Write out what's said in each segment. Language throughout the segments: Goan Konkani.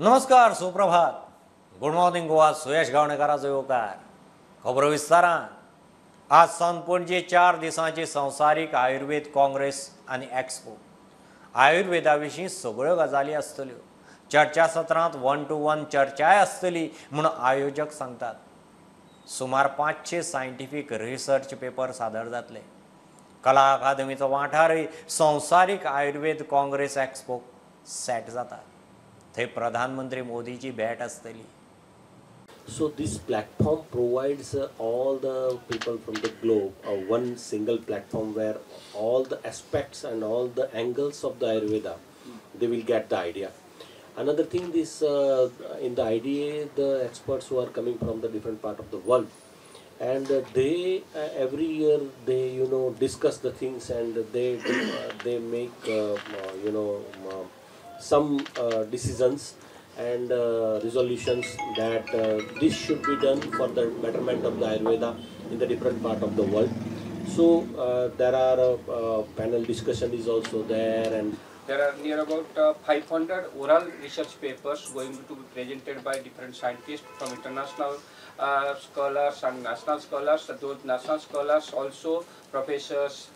नमस्कार, सुप्रभात, गुड मॉर्निंग गोवा. सुयश गावणेकाराचो येवकार. खबरो विस्तारान. आज सावन पणजे 4 दिसांची संवसारीक आयुर्वेद काँग्रेस आनी एक्सपो. आयुर्वेदा विशीं सगळ्यो गजाली आसतल्यो. चर्चासत्रांत 1 to 1 चर्चाय आसतली म्हूण आयोजक सांगतात. सुमार 500 सायंटिफीक रिसर्च पेपर सादर जातले. कला अकादमीचो वाठारय संवसारीक आयुर्वेद काँग्रेस एक्सपोक सेट जाता. थंय प्रधानमंत्री मोदीची भेट आसतली. So this platform provides all the people from the globe one single platform where all the aspects and all the angles of the Ayurveda, they will get the idea. Another thing, this in the IDA, the experts who are coming from the different part of the world, and they every year they discuss the things, and they make some decisions and resolutions that this should be done for the betterment of the Ayurveda in the different part of the world. So there are panel discussion is also there, and there are near about 500 oral research papers going to be presented by different scientists from international scholars and national scholars. Those national scholars also professors,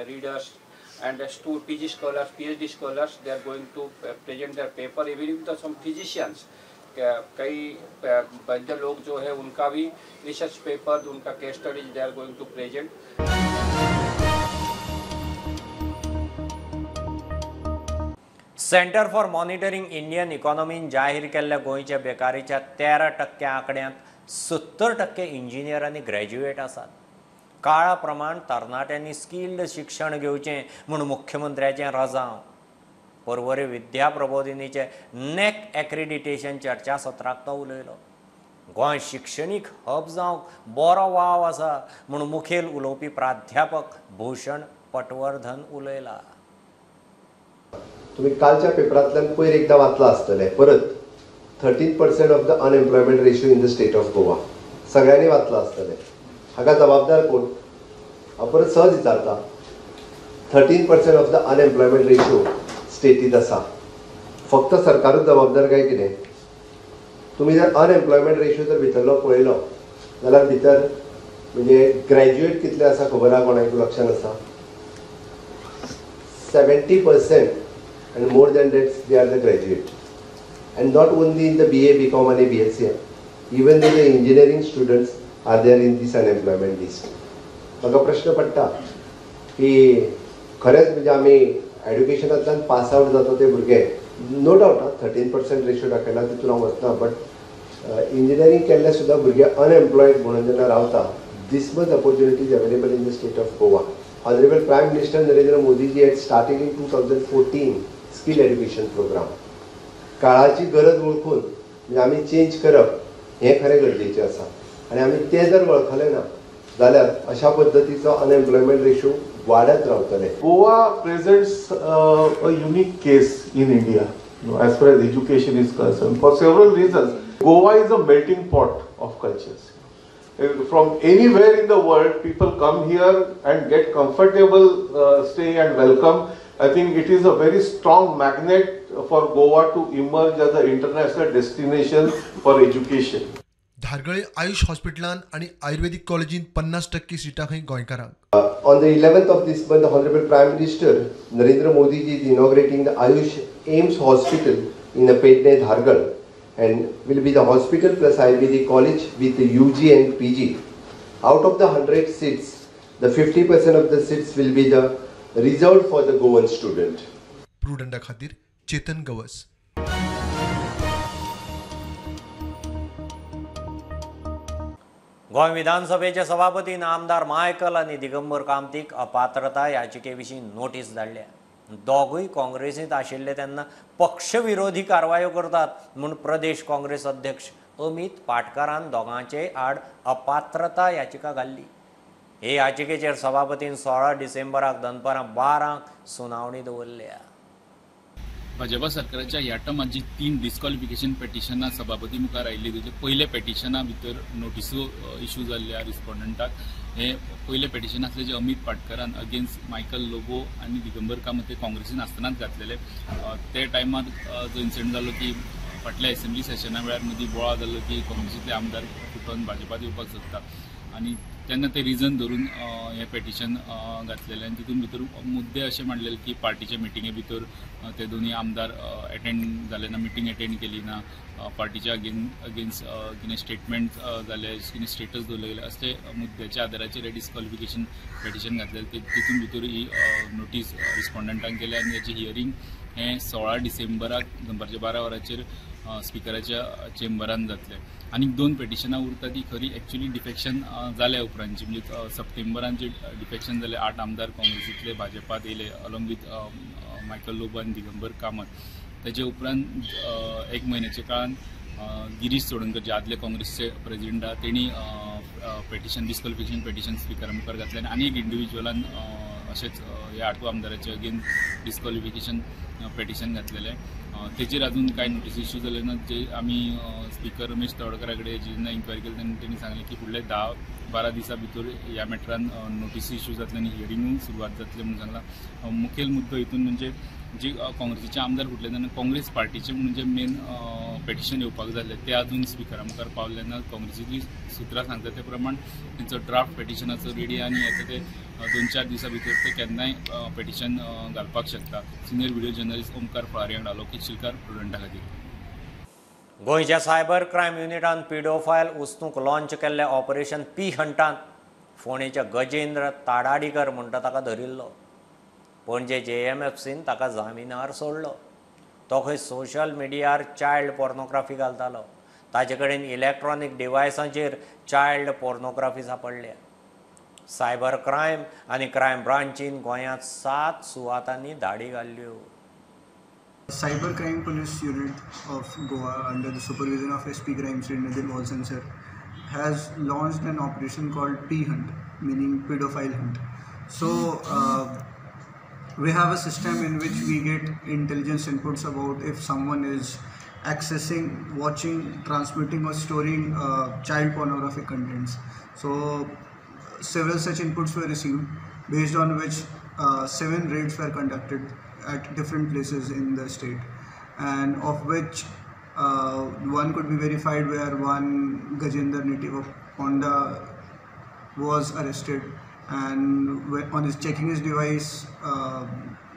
readers and PG scholars, PhD scholars, they are going to present their paper. Even with some physicians, कई वैद्य लोग जो है उनका भी रिसर्च पेपर, उनका case studies they are going to present. Centre for monitoring Indian इकॉनॉमीन जाहीर केल्ल्या गोंयच्या बेकारीच्या 13% आंकड्यांत 70% इंजिनियर आनी ग्रॅज्युएट आसात. काळा प्रमाण तरणाट्यांनी स्किल्ड शिक्षण घेवचें म्हूण मुख्यमंत्र्याचें रजांव. पर्वरी विद्या प्रबोधिनीचे नॅक एक्रिडिटेशन चर्चासत्राक तो उलयलो. गोंय शिक्षणीक हब जावंक बरो वाव आसा म्हूण मुखेल उलोवपी प्राध्यापक भूषण पटवर्धन उलयला. तुम्ही कालच्या पेपरांतल्यान पयर एकदा वाचला आसतलें परत 13% of the unemployment ratio in the state of Goa सगळ्यांनी वाचला आसतलें. हाका जबाबदार कोण? हांव परत सहज विचारता. 13% ऑफ the unemployment ratio स्टेटीत आसा. फक्त सरकारूच जबाबदार काय कितें? तुमी जर अनएम्प्लॉयमेंट रेशियो जर भितरलो पळयलो जाल्यार भितर म्हणजे ग्रॅज्युएट कितले आसा खबर आसा कोणाक लक्षान आसा? 70% and more than that they are the graduate, and not only in the BA, BCom and BSc, even though the engineering students are there in this unemployment list. म्हाका प्रश्न पडटा की खरेंच म्हणजे आमी एड्युकेशनांतल्यान पास आवट जाता ते भुरगे, नो डावट 13% रेशियो दाखयला तितून हांव वचना, बट इंजिनियरींग केल्ले सुद्दां भुरगे अनएम्प्लॉयड म्हणून जेन्ना रावता, this much opportunities available in the state of Goa. Honourable Prime Minister Narendra Modiji had started in 2014 skill education programme. काळाची गरज वळखून म्हणजे आमी चेंज करप हें खरें गरजेचें आसा, आनी आमी तें जर वळखलें ना जाल्यार अशा पद्दतीचो अनएम्प्लॉयमेंट रेशियो वाडत रावतले. Goa presents a unique case in India as far as education is concerned for several reasons. Goa is a melting pot of cultures. From anywhere in the world, people come here and get comfortable stay and welcome. I think it is a very strong magnet for Goa to emerge as an international destination for education. Dhargal Ayush हॉस्पिटलान आणि आयुर्वेदिक कॉलेजीन 50% सीटां खंय गोंयकारांक. On the 11th of this month, the Honorable Prime Minister Narendra Modi ji is inaugurating the Ayush AIIMS Hospital in the Pedne, Dhargal, and will be the hospital plus Ayurvedic college with the UG and PG. Out of the 100 seats, the 50% of the seats will be the reserved for the Goan student. प्रुडंडा खातीर चेतन गवस. गोंय विधानसभेचे सभापतीन आमदार मायकल आनी दिगंबर कामतीक अपात्रता याचिके विशीं नोटीस धाडल्या. दोगूय काँग्रेसींत आशिल्ले तेन्ना पक्षविरोधी कारवायो करतात म्हूण प्रदेश काँग्रेस अध्यक्ष अमित पाटकारान दोगांचे आड अपात्रता याचिका घाल्ली. हे याचिकेचेर सभापतीन 16 डिसेंबराक दनपारां 12 सुनावणी दवरल्या. भाजपा सरकाराच्या ह्या टर्मात जी 3 डिस्क्वॉलिफिकेशन पेटिशनां सभापती मुखार आयिल्ली, तेजे पयले पेटिशना भितर नोटिसो इशू जाल्ल्या रिस्पोंडंटाक. हे पयले पेटिशन आसले जे अमित पाटकरान अगेन्स्ट मायकल लोबो आनी दिगंबर कामत ते काँग्रेसीन आसतनाच घातलेले. ते टायमार जो इन्सिडंट जालो की फाटल्या असेंब्ली सेशना वेळार मदीं बोळा जालो की काँग्रेसींतले आमदार फुटोवन भाजपात येवपाक सोदता आनी तेन्ना ते रिजन धरून हें पेटिशन घातलेलें आनी तितून भितर मुद्दे अशे मांडलेले की पार्टीच्या मिटिंगे भितर ते दोनूय आमदार एटेंड जाले ना, मिटींग एटेंड केली ना, पार्टीच्या अगेन्स्ट कितें स्टेटमेंट जाले, कितें स्टेटस दवरले गेले, असले मुद्द्याच्या आदाराचेर हें डिस्क्वॉलिफिकेशन पेटिशन घातलेलें. ते तितून भितर ही नोटीस रिस्पोंडंटांक केल्या आनी ताचें हियरींग हें 16 डिसेंबराक दनपारच्या 12 वरांचेर स्पिकराच्या चेंबरान जातलें. आनीक 2 पेटिशनां उरता ती खरी एक्चुअली डिफेक्शन जाल्या उपरांतची, म्हणजे सप्टेंबरान जे डिफेक्शन जाले 8 आमदार काँग्रेसींतले भाजपात येयले अलॉंग विथ मायकल लोबो आनी दिगंबर कामत. ताजे उपरांत 1 म्हयन्याच्या काळान गिरीश चोडणकर जे आदले काँग्रेसचे प्रेजिडेंट आहा तेणी पेटिशन डिस्क्वॉलिफिकेशन पेटिशन स्पिकरा मुखार घातलें आनी एक इंडिविज्युअलान अशेंच ह्या 8 आमदाराचे अगेन डिस्क्वॉलिफिकेशन पेटिशन घातलेलें. तेजेर अजून कांय नोटीस इश्यू जाले ना. जे आमी स्पिकर रमेश तवडकरा कडेन जेन्ना इन्क्वायरी केली तेन्ना तेणी सांगलें की फुडले 10-12 दिसां भितर ह्या मॅटरान नोटीस इश्यू जातले आनी हियरिंगूय सुरवात जातली म्हणून सांगलां. मुखेल मुद्दो हितून म्हणजे जे काँग्रेसीचे आमदार फुटले तेन्ना काँग्रेस पार्टीचे म्हणून जे मेन पेटिशन येवपाक जाल्लें तें अजून स्पिकरा मुखार पावलें ना. काँग्रेसीची सुत्रां सांगता ते प्रमाण तेंचो ड्राफ्ट पेटिशनाचो रेडी आनी आतां ते 2-4 दिसां भितर ते केन्नाय पेटिशन घालपाक शकता. सिनियर व्हिडिओ जर्नलिस्ट ओमकार फळारी वांगडा लोकेश शिलकार, प्रुडंटा खातीर. गोंयच्या सायबर क्रायम युनिटान पिडोफायल उस्तूंक लॉन्च केल्ले ऑपरेशन पी हंटान फोंडेच्या गजेंद्र ताडाडीकर म्हणटा ताका धरिल्लो. पणजे JMFCन ताका जामिनार सोडलो. तो खंय सोशल मिडियार चायल्ड पोर्नोग्राफी घालतालो. ताजे कडेन इलेक्ट्रॉनीक डिवायसांचेर चायल्ड पोर्नोग्राफी सापडल्या. सायबर क्रायम आनी क्रायम ब्रांचीन गोंयांत 7 सुवातांनी धाडी घाल्ल्यो. Cyber Crime Police Unit of Goa under the supervision of SP Crime Shri Nitin Walson sir has launched an operation called P Hunt, meaning pedophile hunt. So we have a system in which we get intelligence inputs about if someone is accessing, watching, transmitting or storing child pornographic contents. So several such inputs were received, based on which 7 raids were conducted at different places in the state, and of which one could be verified where one Gajendra native of Ponda was arrested, and on his checking his device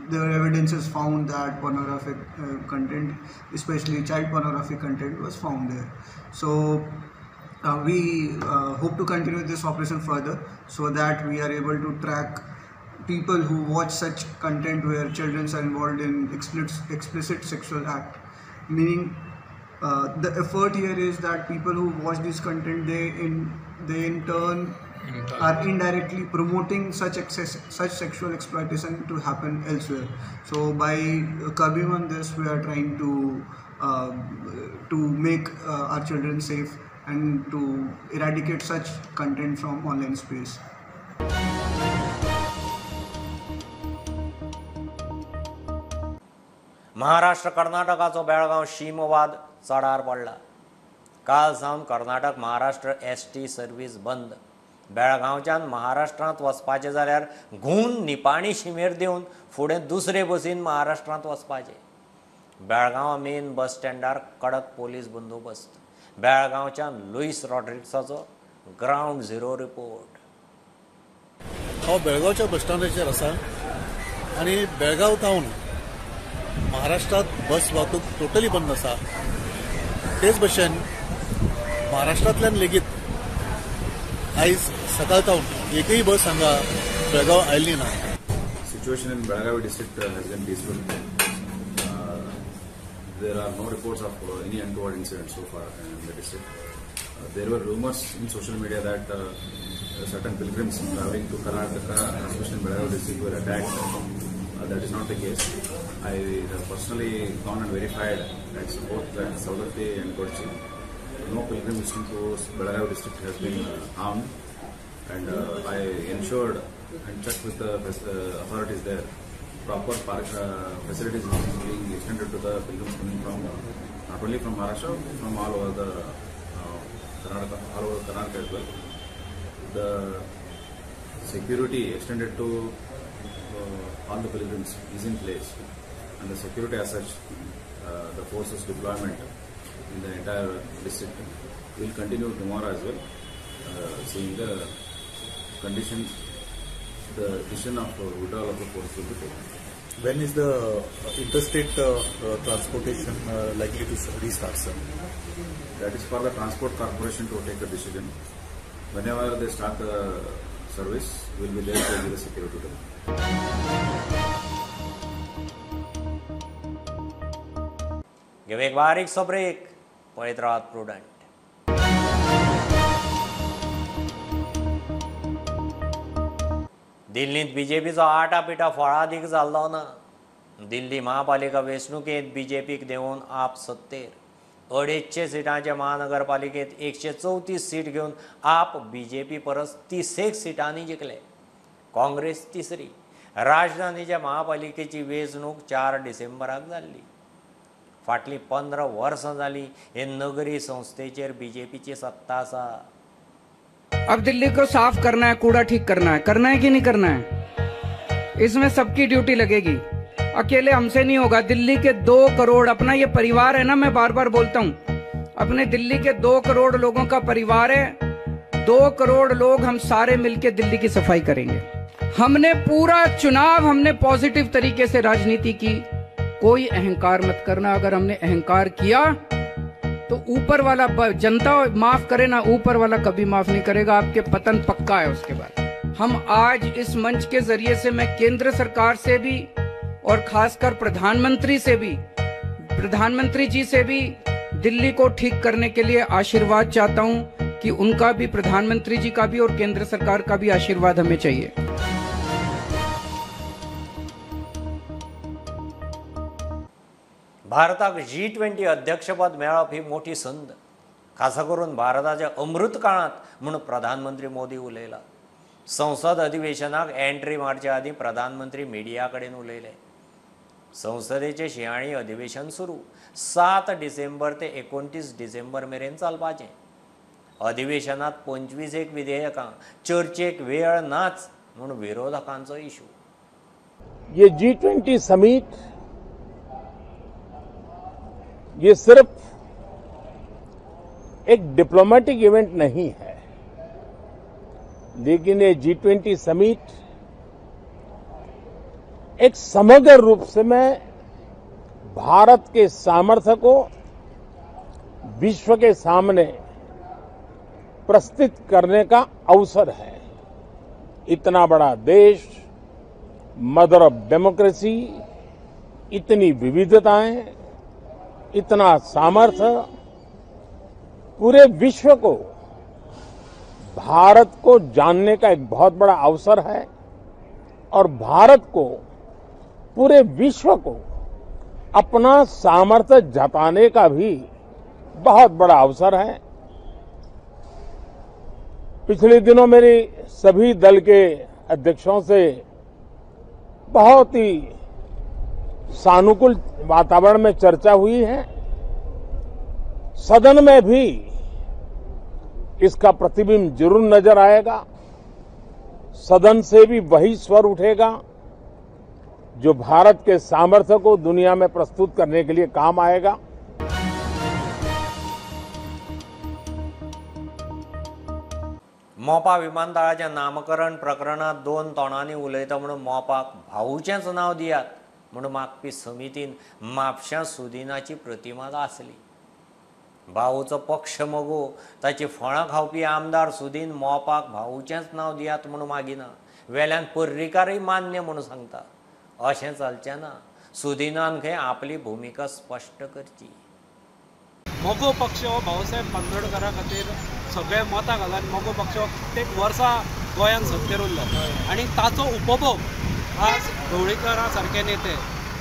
there were evidences found that pornographic content, especially child pornographic content, was found there. So we hope to continue this operation further so that we are able to track people who watch such content where children are involved in explicit sexual act. Meaning the effort here is that people who watch this content, they in turn are indirectly promoting such sexual exploitation to happen elsewhere. So by curbing on this, we are trying to make our children safe and to eradicate such content from online space. Maharashtra कर्नाटकाचो Belgaum शीमवाद Chadar पडला. काल सावन कर्नाटक महाराष्ट्र ST service बंद. बेळगांवच्यान महाराष्ट्रांत वचपाचें जाल्यार घुंवन निपाणी शिमेर देवन फुडें दुसरे बसीन महाराष्ट्रांत वचपाचें. बेळगांव मेन बस स्टँडार कडक पोलीस बंदोबस्त. बेळगांवच्यान लुईस रॉड्रिक्साचो ग्रावंड झिरो रिपोर्ट. हांव बेळगांवच्या बस स्टँडाचेर आसा आनी बेळगांव टावन महाराष्ट्रात बस वाहतूक टोटली बंद आसा. तेच भशेन महाराष्ट्रांतल्यान लेगीत आयज सकाळ सावन एकूय बस हांगा बेळगांव आयली ना. Situation in Belagavi district has been peaceful. There are no reports of any untoward incident so far in the district. There were rumors in social media that certain pilgrims traveling to Karnataka, especially in Belagavi district, were attacked. That is not the case. I have personally gone and verified at both at Saudatti and Kodchi. No pilgrim visiting to Belagavi district has been harmed, and I ensured and checked with the authorities there. Proper park facilities being extended to the pilgrims coming from not only from Maharashtra, from all over the Karnataka, all over Karnataka as well. The security extended to all the pilgrims is in place, and the security as such, the forces deployment in the entire district. We will continue tomorrow as well, seeing the condition, the decision of withdrawal of the force will be taken. When is the interstate transportation likely to restart, sir? That is for the Transport Corporation to take a decision. Whenever they start the service, we will be there to give the security to them. घेऊ एक बारीकसो ब्रेक, पळयत रावात प्रुडंट. दिल्लींत बीजेपीचो आटापिटा फळादीक जाल्लो ना. दिल्ली महापालिका वेंचणुकेंत बीजेपीक देंवोवन आप सत्तेर. 250 सिटांचे महानगरपालिकेंत 134 सीट घेवन आप बीजेपी परस 31 सिटांनी जिखले. काँग्रेस तिसरी. राजधानीच्या महापालिकेची वेंचणूक 4 डिसेंबराक जाल्ली. फाटलीं 15 वर्सां जालीं हे नगरी संस्थेचेर बीजेपीची सत्ता आसा. अब दिल्ली को साफ करना है, कूड़ा ठीक करना है, करना है कि नहीं करना है? इसमें सबकी ड्यूटी लगेगी, अकेले हमसे नहीं होगा। दिल्ली के 2 करोड़, अपना ये परिवार है ना, मैं बार बार बोलता हूँ, अपने दिल्ली के 2 करोड़ लोगों का परिवार है। 2 करोड़ लोग हम सारे मिलके दिल्ली की सफाई करेंगे। हमने पूरा चुनाव हमने पॉजिटिव तरीके से राजनीति की। कोई अहंकार मत करना। अगर हमने अहंकार किया तो ऊपर वाला, जनता माफ करे ना, ऊपर वाला कभी माफ नहीं करेगा। आपके पतन पक्का है। उसके बाद हम आज इस मंच के जरिए से मैं केंद्र सरकार से भी और खासकर प्रधानमंत्री से भी, प्रधानमंत्री जी से भी दिल्ली को ठीक करने के लिए आशीर्वाद चाहता हूं कि उनका भी, प्रधानमंत्री जी का भी और केंद्र सरकार का भी आशीर्वाद हमें चाहिए। भारताक G20 अध्यक्षपद मेळप ही मोठी संद, खासा करून भारताच्या अमृत काळांत म्हूण प्रधानमंत्री मोदी उलयला. संसद अधिवेशनाक एंट्री मारचे आदीं प्रधानमंत्री मिडिया कडेन उलयले. संसदेचें शिंयाळी अधिवेशन सुरू 7 डिसेंबर ते 29 डिसेंबर मेरेन चलपाचें. अधिवेशनांत 25 विधेयकां चर्चेक वेळ नाच म्हूण विरोधकांचो इशू. ये G20 summit ये सिर्फ एक डिप्लोमेटिक इवेंट नहीं है, लेकिन ये G20 summit एक समग्र रूप से में भारत के सामर्थ्य को विश्व के सामने प्रस्तुत करने का अवसर है। इतना बड़ा देश, मदर ऑफ डेमोक्रेसी, इतनी विविधताएं, इतना सामर्थ्य, पूरे विश्व को भारत को जानने का एक बहुत बड़ा अवसर है और भारत को पूरे विश्व को अपना सामर्थ्य जताने का भी बहुत बड़ा अवसर है। पिछले दिनों मेरी सभी दल के अध्यक्षों से बहुत ही सानुकूल वातावरण में चर्चा हुई है। सदन में भी इसका प्रतिबिंब जरूर नजर आएगा। सदन से भी वही स्वर उठेगा जो भारत के सामर्थ्य को दुनिया में प्रस्तुत करने के लिए काम आएगा। मोपा विमानतळाच्या नामकरण प्रकरणात 2 तोंडांनी उलयता म्हणून मोपाक भाऊचेंच नांव दियात म्हूण मागपी समितीन म्हापश्यां सुदिनाची प्रतिमा आसली. भाऊचो पक्ष मगो ताची फळां खावपी आमदार सुदीन मोपाक भाऊचेंच नांव दियात म्हूण मागिना, वेल्यान पर्रीकारय मान्य म्हूण सांगता. अशें चलचें ना. सुदिनान खंय आपली भुमिका स्पश्ट करची. मगो पक्ष हो भाऊसाहेब बांदोडकरा खातीर सगळे मतां घालून मगो पक्ष कित्येक वर्सां गोंयांत सत्तेर उरलो आनी ताचो उपभोग आज ढवळीकरा सारके नेते,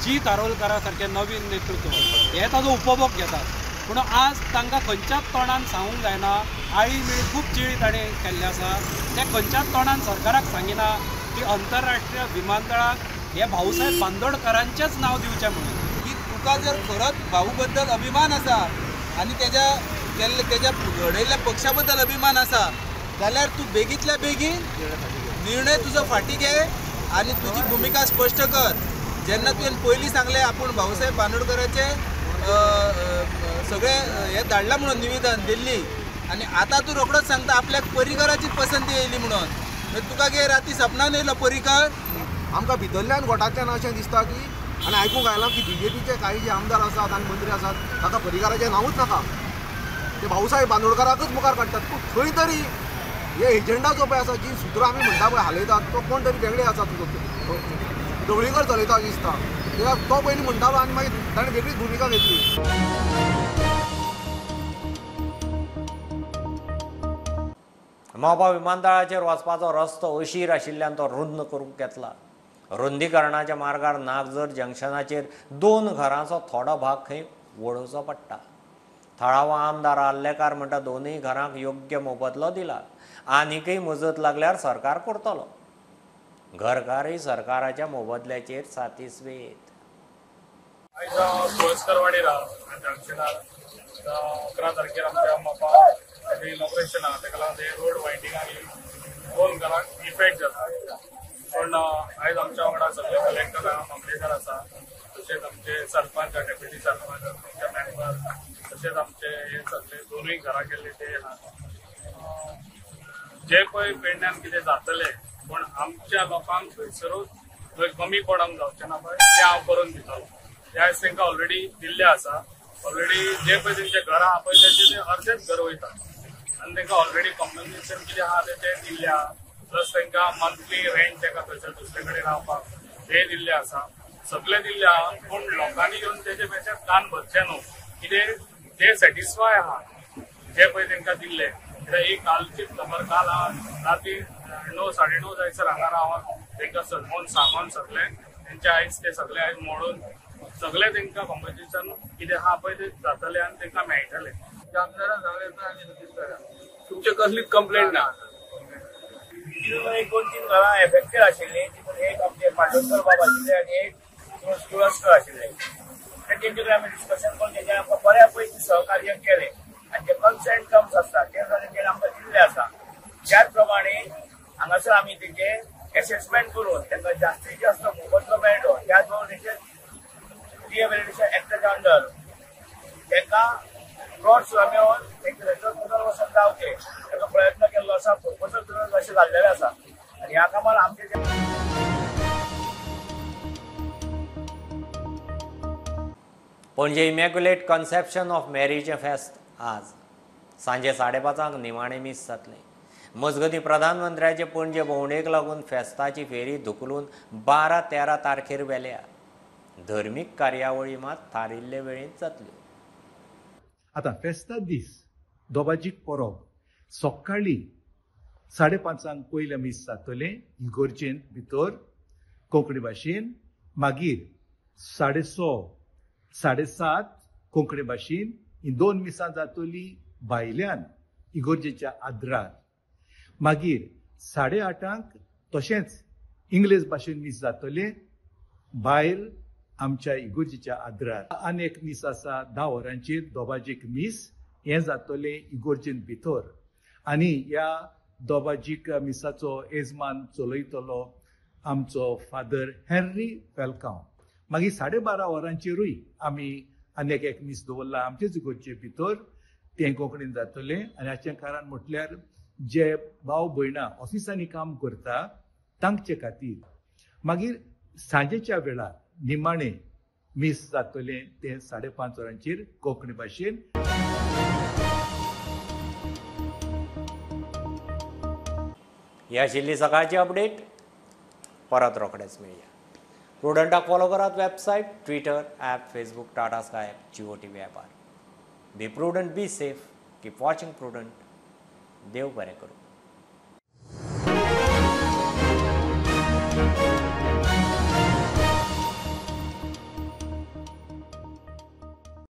जी दारोलकरा सारके नवीन नेतृत्व हे ताजो उपभोग घेतात. पूण आज तांकां खंयच्याच तोंडान सांगूंक जायना. आळी मिळी खूब चिळी ताणें केल्लें आसा. ते खंयच्याच तोंडान सरकाराक सांगिना की अंतरराष्ट्रीय विमानतळाक हे भाऊसाहेब बांदोडकरांचेंच नांव दिवचें म्हणून. की तुका जर खरोच भाऊ बद्दल अभिमान आसा आनी तेज्या केल्ले तेज्या घडयल्ल्या पक्षा बद्दल अभिमान आसा जाल्यार तूं बेगींतल्या बेगीन निर्णय तुजो फाटीं घे आनी तुजी भुमिका स्पश्ट कर. जेन्ना तुवें पयलीं सांगलें आपूण भाऊसाहेब बांदोडकराचे सगळें हें धाडलां म्हणून निवेदन दिल्ली आनी आतां तूं रोखडोच सांगता आपल्याक पर्रीकराची पसंती येयली म्हणून. तुका गे राती सपनान येयलो पर्रीकर. आमकां भितरल्यान गोटांतल्यान अशें दिसता की आनी आयकूंक आयलां की बीजेपीचे काही जे आमदार आसात आनी मंत्री आसात ताका पर्रीकाराचें नांवूच नाका, ते भाऊसाहेब बांदोडकाराकच मुखार काडटात. पूण खंय तरी हे एजंडा जो पळय आसा, जी सुत्रां आमी म्हणटा पळय हालयतात, तो कोण तरी वेगळे आसा, तुजो ढवळीकर चलयता दिसता. कित्याक तो पयलीं म्हणटालो आनी मागीर ताणें वेगळीच भुमिका घेतली. मोपा विमानतळाचेर वचपाचो रस्तो अशीर आशिल्ल्यान तो रुंद करूंक घेतला. रुंदीकरणाच्या मार्गार नागझर जंक्शनाचेर 2 घरांचो थोडो भाग खंय वडोवचो पडटा. थळावो आमदार आर्लेकार म्हणटा दोनूय घरांक योग्य मोबदलो दिला, आनीकय मजत लागल्यार सरकार करतलो. घरकारय सरकाराच्या मोबदल्याचेर सातिस्वेत. आयज तुळसकरवाडी जंक्शनार 11 तारखेर आमच्या मोपा इनॉग्रेशन आहा, ताका लागून रोड वायंडिंग आनी 2 घरांक इफेक्ट जाता. पूण आयज आमच्या वांगडा सगळे कलेक्टर आहा, मामलेदार आसा, तशेंच आमचे सरपंच, डेप्युटी सरपंच, आमचे मेंबर, तशेंच आमचे हे सगळे दोनूय घरां केल्ले ते आहा. जे पळय पेडण्यान कितें जातलें पूण आमच्या लोकांक थंयसरूच थंय कमी पडोंक जावचें ना पळय तें हांव करून दितलो. ते आयज तांकां ऑलरेडी दिल्लें आसा. ऑलरेडी जे पळय तेंचे घरां आहा पळय तेंचे ते अर्देच घर वयता आनी तांकां ऑलरेडी कॉम्पन्सेशन कितें आहा तें दिल्लें आहा. प्लस तांकां मंथली रेंट तांकां थंयसर दुसरे कडेन रावपाक तें दिल्लें आसा, सगळें दिल्लें आहा. पूण लोकांनी येवन तेजे पेक्षा कान भरचें न्हू, कितें ते सॅटिस्फाय आहा जे पळय तांकां दिल्लें. कित्याक एक कालची खबर, काल राती 9 साडे 9 जायसर हांगा रावन तांकां सजमोन सांगोन सगळें तेंचे आयज ते सगळे आयज मोडून सगळें तांकां कॉम्पन्सेशन कितें आहा पळय तें जातलें आनी तांकां मेळटलें. तुमचे कसलीच कंप्लेंट ना. तितून एक 2-3 घरां एफेक्टेड आशिल्लीं, तितून एक आमचे पाटोणकर बाब आशिल्ले आनी एक तुळसकर आशिल्ले. तेंचे कडेन आमी डिस्कशन करून तेंच्यानी आमकां बऱ्या पैकी सहकार्य केलें आनी जे कन्सेंट टर्म्स आसता ते तेंच्यानी आमकां दिल्ले आसा. त्याच प्रमाणे हांगासर आमी तेंचे एसेसमेंट करून तांकां जास्तीत जास्त मोबदलो मेळटलो, त्याच बरोबर तेंचे रिहेबिलिटेशन एक्टाच्या अंडर तांकां प्लॉट सुद्दां मेळोवन तेंचे थंयसर पुनर्वसन जावचें ताका प्रयत्न केल्लो आसा. प्रपोजल सुद्दां अशें घाल्लेलें आसा आनी ह्या कामार आमचे पणजे इमॅक्युलेट कन्सेप्शन ऑफ मॅरीचें फेस्त आज सांजे 5:30 निमाणें मीस जातलें. मजगतीं प्रधानमंत्र्याचे पणजे भोंवडेक लागून फेस्ताची फेरी धुकलून 12-13 तारखेर व्हेल्या. धर्मीक कार्यावळी मात थारिल्ले वेळेंत जातल्यो. आतां फेस्ता दीस दोबाजीक परब सकाळीं 5:30 पयलें मीस जातलें इगोर्जेंत भितर कोंकणी भाशेन, मागीर 6:30 7:30 कोंकणी भाशेन ही 2 मिसां जातली भायल्यान इगोर्जेच्या आदरार. मागीर 8:30 तशेंच इंग्लीश भाशेन मीस जातलें भायर आमच्या इगोर्जेच्या आदरार. आनी एक मीस आसा 10 वरांचेर दोबाजीक मीस, हें जातलें इगोर्जेन भितर. आनी ह्या दोबाजीक मिसाचो येजमान चलयतलो आमचो फादर हेनरी फेलकांव. मागीर 12:30 वरांचेरूय आमी आनी एक मीस दवरला आमचेच इगोर्जे भितर, तें कोंकणीन जातलें. आनी हाचें कारण म्हटल्यार जे भाव भयणां ऑफिसांनी काम करता तांचे खातीर. मागीर सांजेच्या वेळार निमाणें मीस जातलें तें 5:30 वरांचेर कोंकणी भाशेन. ही आशिल्ली सकाळची अपडेट. परत रोखडेच मेळया. प्रुडंटाक फॉलो करात website, Twitter, app, Facebook, Tata Sky app, Jio TV ॲपार. Be prudent, be safe, keep watching Prudent. देव बरें करूं.